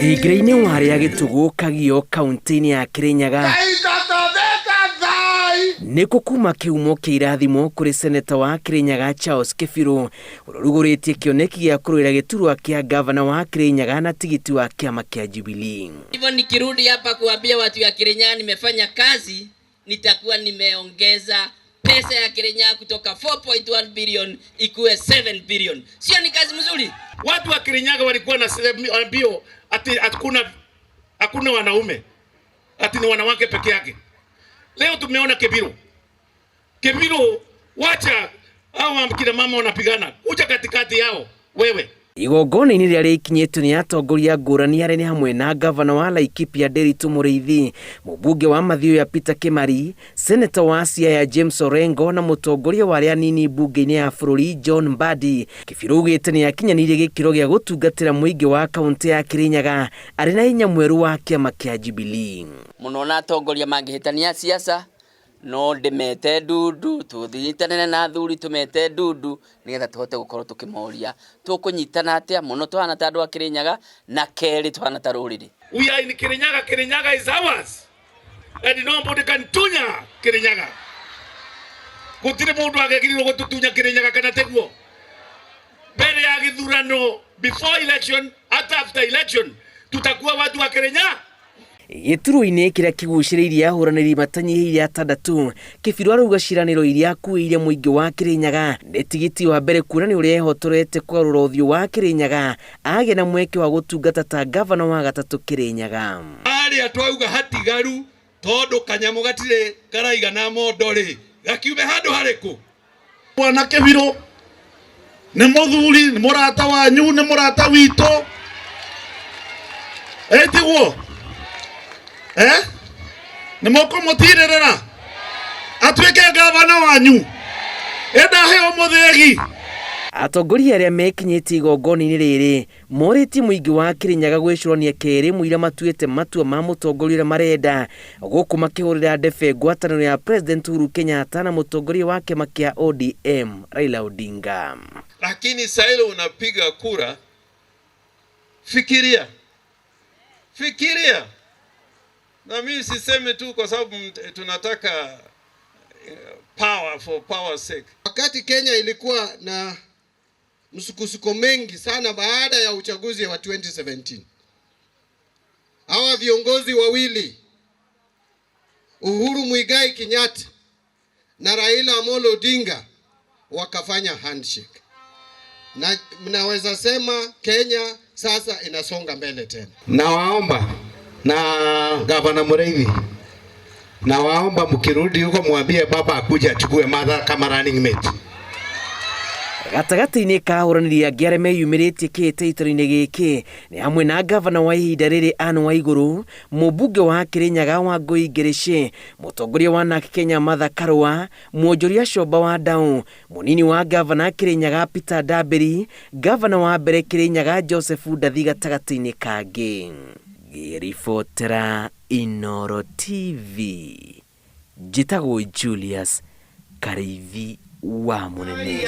Thingira-inĩ wa rĩa Gĩtugũ Kagio kaunti-inĩ ya Kirinyaga nĩkuo kuma kĩhumo kĩa irathimo kũrĩ seneta wa Kirinyaga Charles Kĩbirũ ũrĩa ũrugũrĩtie kĩoneki gĩa kũrũĩra gĩturwa kĩa gavana wa Kirinyaga na tigiti wa kĩama kĩa Jubilee. Hivyo nikirudi hapa kuambia watu ya Kirinyaga nimefanya kazi, nitakuwa nimeongeza pesa ya Kirinyaga kutoka 4.1 billion ikuwe 7 billion. Sio ni kazi mzuri? Watu wa Kirinyaga walikuwa na mbio ati hakuna wanaume, ati ni wanawake peke yake. Leo tumeona Kebiro. Kebiro, wacha hawa kina mama wanapigana, kuja katikati yao wewe. Igongona-inĩ rĩrĩa rĩkinyĩtio nĩ atongoria ngũrani arĩa nĩ hamwe na gavana wa Laikipia Nderitu Mũrĩithi, mũmbunge wa Mathioya Peter Kimari, seneta wa Siaya James Orengo na mũtongoria wa arĩa anini mbunge-inĩ ya bũrũri John Mbadi. Kĩbirũ augĩte nĩ akinyanĩirie gĩkĩro gĩa gũtungatĩra mũingĩ wa kaunti ya Kirinyaga arĩ na hinya mwerũ wa kĩama kĩa Jubilee. Mũno na atongoria mangĩhĩtania siasa no ndĩmete ndundu tũnyitanĩre na athuri tũmete ndundu nĩgetha tũhote gũkorwo tũkĩmoria tũkũnyitana atĩa mũno tũhana ta andũ a Kirinyaga na kerĩ tũhana ta rũrĩrĩ. We are in Kirinyaga. Kirinyaga is ours and nobody can tunya Kirinyaga. Gũtirĩ mũndũ agĩrĩirwo gũtũtunya Kirinyaga kana tiguo. Mbere ya gĩthurano, before election, hata after election, tutakuwa watu wa Kirinyaga. Gĩturwa-inĩ kĩrĩa kĩgucĩrĩirie ahũranĩri matanyihĩire atandatũ, Kĩbirũ arauga ciĩranĩro iria akuĩire mũingĩ wa Kirinyaga nĩ tigiti wa mbere kuonania ũrĩa ehotorete kũgarũra ũthiũ wa Kirinyaga agĩa na mweke wa gũtungata ta gavana wa gatatũ Kirinyaga. Arĩa twauga hatigaru tondũ kanyamũ gatirĩ karaigana mondo rĩ, gakiume handũ harĩkũ? Bwana Kĩbirũ nĩ mũthuri, nĩ mũrata wanyu, nĩ mũrata witũ. Ĩtiguo? Nĩ mũkũmũtirĩrĩra atuĩke gavana wanyu ĩndaheo mũthĩgi. Atongoria arĩa mekinyĩtie igongona-inĩ rĩrĩ morĩtie mũingĩ wa Kirinyaga gwĩcũrania kerĩ mũira matuĩte matua ma mũtongoria ũrĩa marenda gũkũ makĩhũrĩra ndebe ngwatanĩro ya President Uhuru Kenyatta na mũtongoria wa kĩama kĩa ODM Raila Odinga. Lakini saa ile unapiga kura, fikiria, fikiria. Na mimi sisemi tu kwa sababu tunataka power for power's sake. Wakati Kenya ilikuwa na msukosuko mengi sana baada ya uchaguzi wa 2017, hawa viongozi wawili Uhuru Muigai Kenyatta na Raila Amolo Odinga wakafanya handshake, na mnaweza sema Kenya sasa inasonga mbele tena. Nawaomba na Gavana Mũrĩithi, nawaomba mkirudi huko mwambie baba akuje achukue Martha kama running mate. Gatagatĩ-inĩ ka ahũranĩri angĩ arĩa meyumĩrĩtie kĩhĩtahĩtano-inĩ gĩkĩ nĩ hamwe na gavana wa ihinda rĩrĩ Anne Waigũrũ, mũmbunge wa Kirinyaga Wangũi Ngĩrĩcĩ, mũtongoria wa NARC Kenya Martha Karũa, mwonjoria Comba wa Ndau, mũnini wa gavana Kirinyaga Peter Ndambĩri, gavana wa mbere Kirinyaga Joseph Ndathi gatagatĩ-inĩ kangĩ. Ngĩribotera Inooro TV, njĩtagwo Julius Karĩithi wa Mũnene.